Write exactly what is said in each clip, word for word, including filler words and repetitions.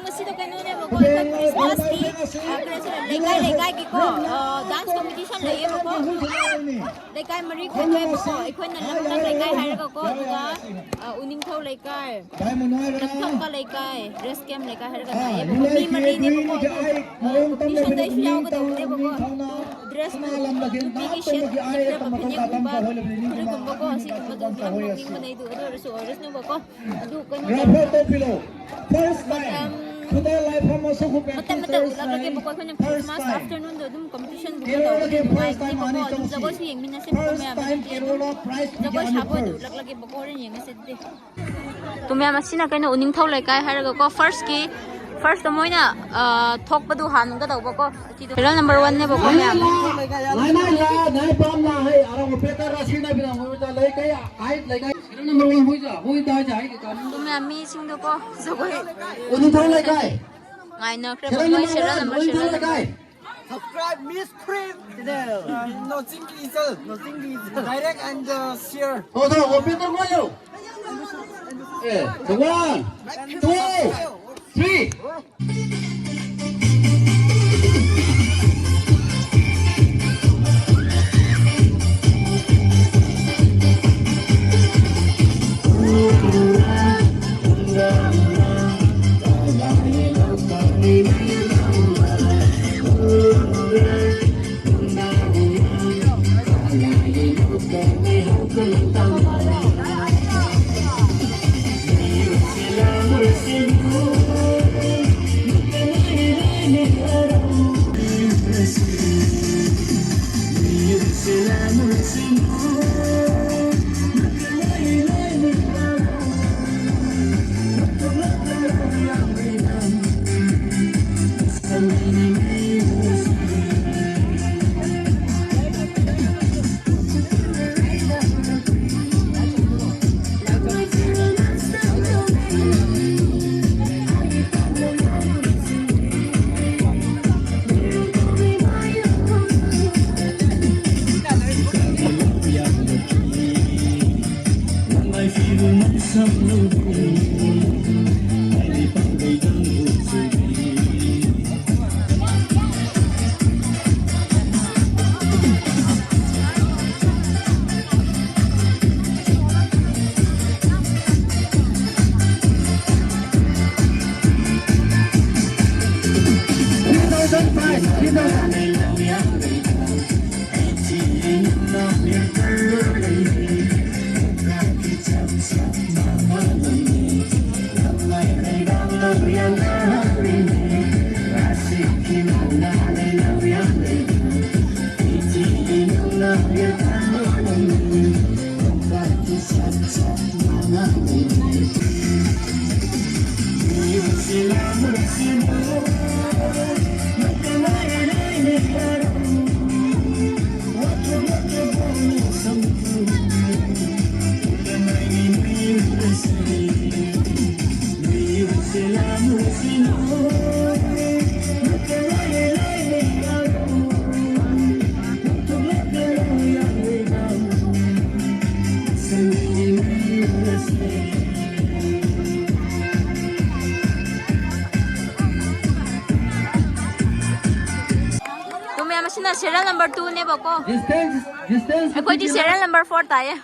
ꯉꯁꯤꯗꯣ ꯀꯩꯅꯣꯅꯦꯕꯀꯣ, ꯑꯩꯈꯣꯏ ꯈ꯭ꯔꯤꯁꯃꯥꯁꯀꯤ, ꯑ, ꯀꯔꯤ ꯍꯥꯏꯁꯤꯔ, ꯂꯩꯀꯥꯏ ꯂꯩꯀꯥꯏꯒꯤꯀꯣ, ꯑ, ꯗꯥꯟꯁ ꯀꯝꯄꯤꯇꯤꯁꯟ ꯂꯩꯌꯦꯕꯀꯣ꯫ ꯂꯩꯀꯥꯏ ꯃꯔꯤ ꯈꯣꯝꯃꯦꯕꯀꯣ꯫ ꯑꯩꯈꯣꯏꯅ ꯂꯝꯂꯛ ꯂꯩꯀꯥꯏ ꯍꯥꯏꯔꯒꯀꯣ, ꯑꯗꯨꯒ, ꯑ, ꯎꯅꯤꯡꯊꯧ ꯂꯩꯀꯥꯏ, ꯂꯝꯊꯣꯛꯄ ꯂꯩꯀꯥꯏ, ꯔꯦꯁ ꯀꯦꯝ ꯂꯩꯀꯥꯏ ꯍꯥꯏꯔꯒ ꯂꯩꯌꯦꯕꯀꯣ꯫ ꯃꯤ ꯃꯔꯤꯅꯦꯕꯀꯣ꯫ ꯑꯗꯣ, ꯑ, ꯀꯝꯄꯤꯇꯤꯁꯟꯗ ꯑꯩꯁꯨ ꯌꯥꯎꯒꯗꯧꯕꯅꯦꯕꯀꯣ꯫ ꯑꯗꯨ ꯗ꯭ꯔꯦꯁ ꯅꯨꯄꯤꯒꯤ ꯁꯦꯠ-, ꯁꯦꯠꯅꯕ ꯐꯅꯦꯛꯀꯨꯝꯕ, ꯐꯨꯔꯤꯠꯀꯨꯝꯕꯀꯣ, ꯁꯤꯒꯨꯝꯕꯗꯣ ꯌꯥꯝ ꯅꯣꯛꯅꯤꯡꯕꯅꯦ ꯑꯗꯨ, ꯑꯗꯨ ꯑꯣꯏꯔꯁꯨ ꯑꯣꯏꯔꯁꯅꯨꯕꯀꯣ꯫ ꯑꯗꯨ ꯀꯩꯅꯣ ꯇꯧꯕ, ꯃꯇꯝ ꯑꯃꯇ ꯎꯠꯂꯛꯂꯒꯦꯕꯀꯣ꯫ ꯑꯩꯈꯣꯏꯅ ꯈ꯭ꯔꯤꯁꯃꯥꯁ ꯑꯥꯐꯇꯔꯅꯨꯟꯗꯣ ꯑꯗꯨꯝ ꯀꯝꯄꯤꯇꯤꯁꯟꯒꯨꯝꯕ ꯇꯧꯕꯗꯣ ꯅꯨꯡꯉꯥꯏꯒꯅꯦꯕꯀꯣ꯫ ꯑꯗꯨꯝ ꯖꯒꯣꯏꯁꯨ ꯌꯦꯡꯃꯤꯟꯅꯁꯦꯕꯀꯣ ꯃꯌꯥꯝ꯫ ꯑꯗꯨꯗꯤ ꯑꯗꯨꯝ ꯖꯒꯣꯏ ꯁꯥꯕꯗꯣ ꯎꯠꯂꯛꯂꯒꯦꯕꯀꯣ꯫ ꯍꯣꯔꯦꯟ ꯌꯦꯡꯉꯁꯦ ꯑꯗꯨꯗꯤ꯫ ꯇꯨ ꯃꯌꯥꯝ, ꯑꯁꯤꯅ ꯀꯩꯅꯣ, ꯎꯅꯤꯡꯊꯧ ꯂꯩꯀꯥꯏ ꯍꯥꯏꯔꯒꯀꯣ, ꯐꯥꯔꯁꯀꯤ, ꯐꯥꯔꯁꯇ ꯃꯣꯏꯅ, ꯑ, ꯊꯣꯛꯄꯗꯨ ꯍꯥꯟꯒꯗꯧꯕꯀꯣ꯫ ꯁꯤꯗꯣ ꯁꯦꯔꯤꯌꯦꯜ ꯅꯝꯕꯔ ꯋꯥꯟꯅꯦꯕꯀꯣ ꯃꯌꯥꯝ꯫ ꯁꯦꯔꯤꯌꯦꯜ ꯅꯝꯕꯔ ꯋꯥꯟ ꯍꯣꯏ ꯖꯥ, ꯍꯣꯏ ꯖꯥ, ꯍꯣꯏ ꯖꯥ꯫ ꯇꯨ ꯃꯌꯥꯝ, ꯃꯤꯁꯤꯡꯗꯣꯀꯣ ꯖꯒꯣꯏ ꯎꯅꯤꯡꯊꯧ ꯂꯩꯀꯥꯏ꯫ ꯉꯥꯏꯅꯈ꯭ꯔꯦꯕ ꯁꯦꯔꯤꯌꯦꯜ ꯃꯣꯏ ꯅꯝꯕꯔ ꯁꯦꯔꯤꯌꯦꯜ ꯋꯥꯟ ꯅꯝꯕꯔ꯫ ꯍꯣꯏ ꯖꯥ ꯂꯩꯀꯥꯏ꯫ Subscribe Miss Khrim channel. ꯅꯣꯡꯆꯤꯡꯒꯤ ꯏꯆꯜ, ꯅꯣꯡꯆꯤꯡꯒꯤ ꯏꯆꯜ꯫ Direct and, uh, share. ꯍꯣ, ꯍꯣ, ꯍꯣ, ꯄꯦꯇꯔ ꯀꯣꯏꯌꯣ꯫ ꯑꯦ, one, two, three. ꯇꯨ ꯃꯌꯥꯝ ꯑꯁꯤꯅ serial number two ꯅꯦꯕꯀꯣ꯫ Distance, distance ꯑꯩꯈꯣꯏꯗꯤ serial number four ꯇꯥꯏꯌꯦ꯫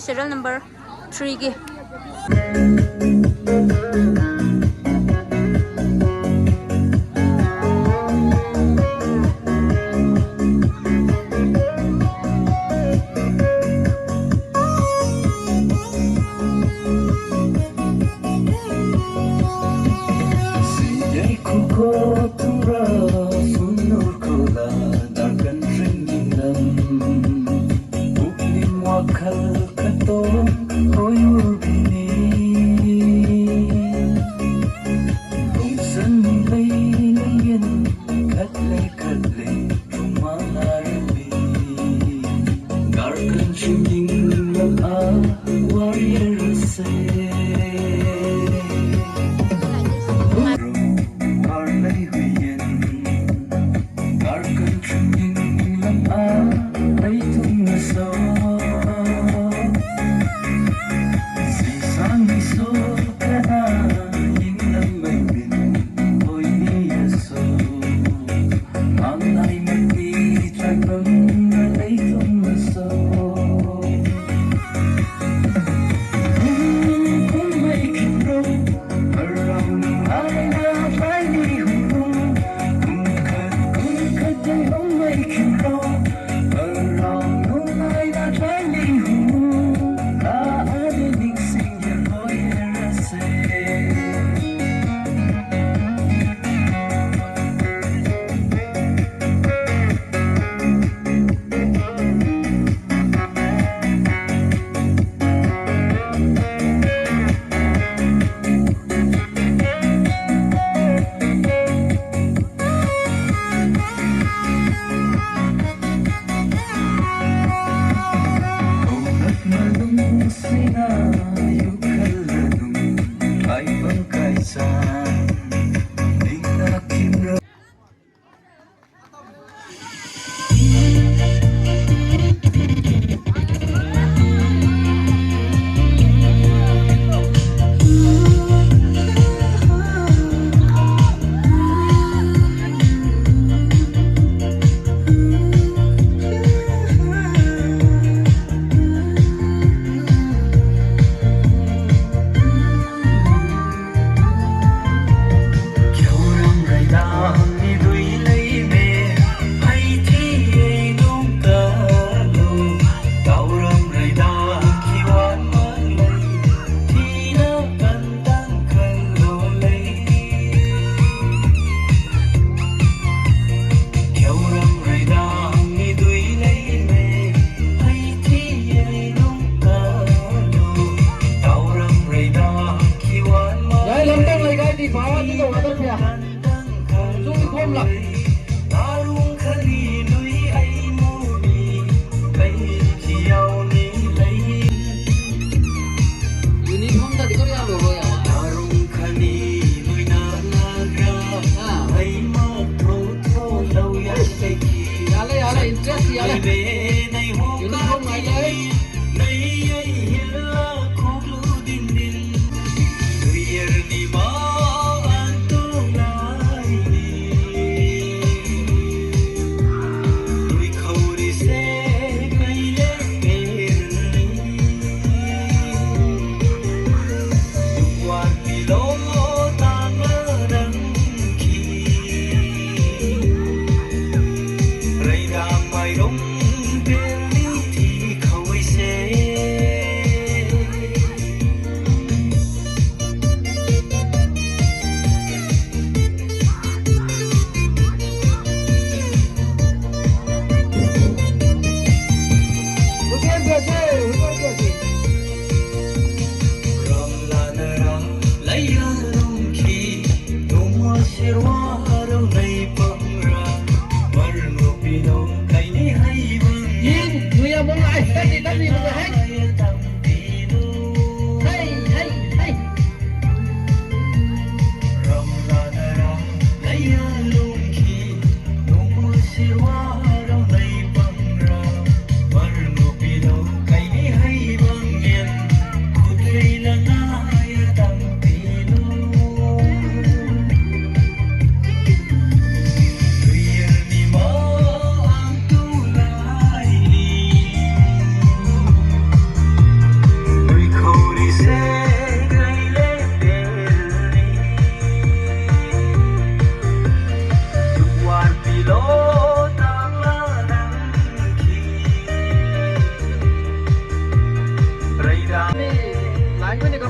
Serial number three ꯒꯤ꯫ ꯁꯤꯗꯩ ꯈꯨꯀꯣ ꯊꯨꯡꯔ ꯁꯨꯝꯅꯨꯔ ꯈꯨꯂ ꯗꯔꯀꯟ ꯇ꯭ꯔꯤꯡ ꯏꯪꯂꯝ꯫ ꯄꯨꯛꯅꯤꯡ ꯋꯥꯈꯜ ꯈꯠꯇꯣꯛ ꯍꯣꯏ ꯎꯔꯕꯤꯅꯤ꯫ ꯈꯣꯡꯁꯟ ꯂꯩ ꯂꯩꯌꯦꯟ ꯈꯠꯂꯦ ꯈꯠꯂꯦ ꯊꯨꯃꯥꯡ ꯂꯥꯔꯕꯤ꯫ ꯗꯔꯀꯟ ꯇ꯭ꯔꯤꯡ ꯏꯪꯂꯝ ꯑ ꯋꯥꯔꯤꯌꯔꯁꯦ꯫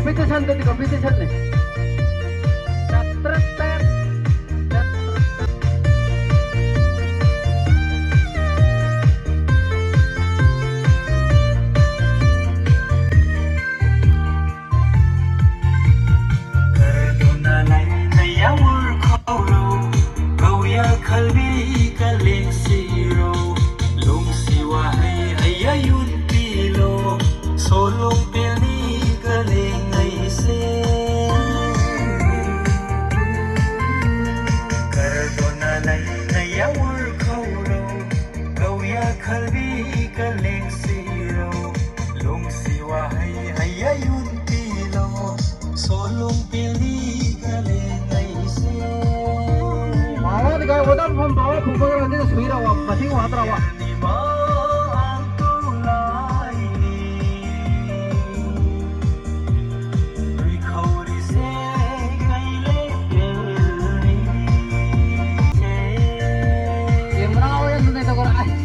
Competition, competition. Wa tra wa. Camera on nai to kora ai.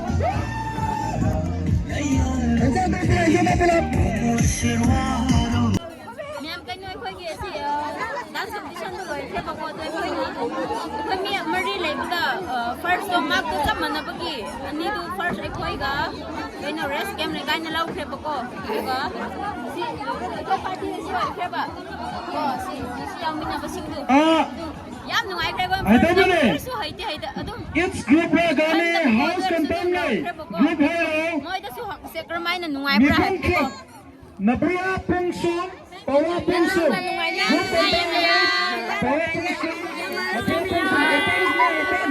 ꯄꯨꯂꯞ꯫ ꯃꯌꯥꯝ ꯀꯩꯅꯣ ꯑꯩꯈꯣꯏꯒꯤ ꯑꯁꯤ, ꯑ, dance competitionꯗꯣ ꯂꯣꯏꯈ꯭ꯔꯦꯕꯀꯣ, ꯑꯗꯣ ꯑꯩꯈꯣꯏꯅ, ꯑꯩꯈꯣꯏ ꯃꯤ ꯃꯔꯤ ꯂꯩꯕꯗ, ꯑ, firstꯇꯣ markꯇꯣ ꯆꯞ ꯃꯥꯟꯅꯕꯒꯤ ꯑꯅꯤꯗꯨ first ꯑꯩꯈꯣꯏꯒ ꯀꯩꯅꯣ race game ꯂꯩꯀꯥꯏꯅ ꯂꯧꯈ꯭ꯔꯦꯕꯀꯣ, ꯑꯗꯨꯒ ꯁꯤ ꯑꯩꯈꯣꯏ partyꯁꯨ ꯂꯣꯏꯈ꯭ꯔꯦꯕ꯫ ꯀꯣ, ꯁꯤ, ꯁꯤ ꯌꯥꯎꯃꯤꯟꯅꯕꯁꯤꯡꯗꯨ꯫ ꯑ, ꯌꯥꯝ ꯅꯨꯡꯉꯥꯏꯈ꯭ꯔꯦꯕ꯫ ꯍꯩꯇꯕꯅꯦ꯫ First ꯍꯩꯇꯦ, ꯍꯩꯇꯦ, ꯑꯗꯨꯝ ꯏꯠꯁ ꯒ꯭ꯔꯨꯞ ꯔꯒꯥꯅꯤ ꯍꯟꯗꯛ ꯍꯥꯎꯁ ꯀꯟꯇꯦꯁ꯫ ꯂꯩ꯫ ꯒ꯭ꯔꯨꯞ ꯍꯥꯏꯔꯣ꯫ ꯃꯣꯏꯗꯁꯨ ꯍꯪꯁꯦ ꯀꯔꯝꯍꯥꯏꯅ ꯅꯨꯡꯉꯥꯏꯕ꯭ꯔꯥ ꯃꯤꯄꯨꯝ ꯍꯥꯏꯕꯗꯣ꯫ ꯈꯨ-, ꯅꯕꯨꯌꯥ ꯄꯨꯡꯁꯨ, ꯄꯋꯥ ꯄꯨꯡꯁꯨ꯫ ꯌꯥꯝꯅ ꯅꯨꯡꯉꯥꯏ, ꯒ꯭ꯔꯨꯞ ꯌꯥꯝꯅ ꯄꯨꯝꯕ ꯅꯨꯡꯉꯥꯏ꯫ ꯄꯋꯥ ꯄꯨꯡꯁꯨ꯫ ꯃꯄꯨ ꯄꯨꯡꯁꯨ꯫ ꯑꯦꯄꯜꯁꯅ ꯑꯦꯄꯜ꯫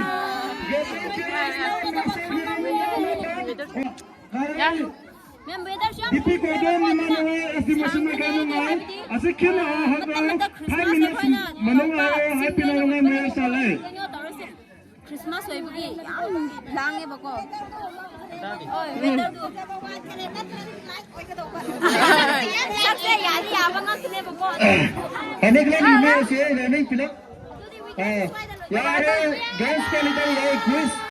ꯌꯥꯝ ꯃꯦꯝ, ꯋꯦꯗꯔꯁꯨ ꯌꯥꯝ ꯗꯤꯄꯤ ꯀꯣꯏꯗꯣꯟ ꯐꯖꯩ꯫ ꯏꯃꯥꯅꯨꯋꯦꯜ ꯑꯦꯁ ꯗꯤ ꯃꯁꯤꯡꯅ ꯀꯥꯏꯅ ꯉꯥꯏ꯫ ꯑꯁꯤ ꯈꯦꯠꯅ ꯍꯥꯏꯕ ꯐꯥꯏꯚ ꯃꯤꯅꯤꯠꯁ ꯃꯅꯨꯡ ꯉꯥꯏꯔꯣ ꯍꯥꯏ ꯄꯤꯅꯔꯨꯉꯥꯏ ꯃꯌꯥꯏ ꯆꯥꯂꯦ꯫ ꯈ꯭ꯔꯤꯁꯃꯥꯁ ꯑꯣꯏꯕꯒꯤ ꯌꯥꯝ ꯂꯥꯡꯉꯦꯕꯀꯣ꯫ ꯍꯣꯏ, ꯋꯦꯗꯔꯗꯨ꯫ ꯁꯛꯁꯦ ꯌꯥꯗꯤ ꯌꯥꯕ ꯉꯥꯛꯇꯅꯦꯕꯀꯣ꯫ ꯑꯅꯦꯛ ꯂꯩ ꯃꯌꯥꯏꯁꯦ ꯂꯩꯅꯤꯡ ꯄꯤꯂꯞ꯫ ꯑꯦ, ꯌꯥꯔꯦ, ꯒꯦꯝꯁ ꯀꯦꯂꯤꯗ ꯌꯥꯏ, ꯀ꯭ꯋꯤꯁ꯫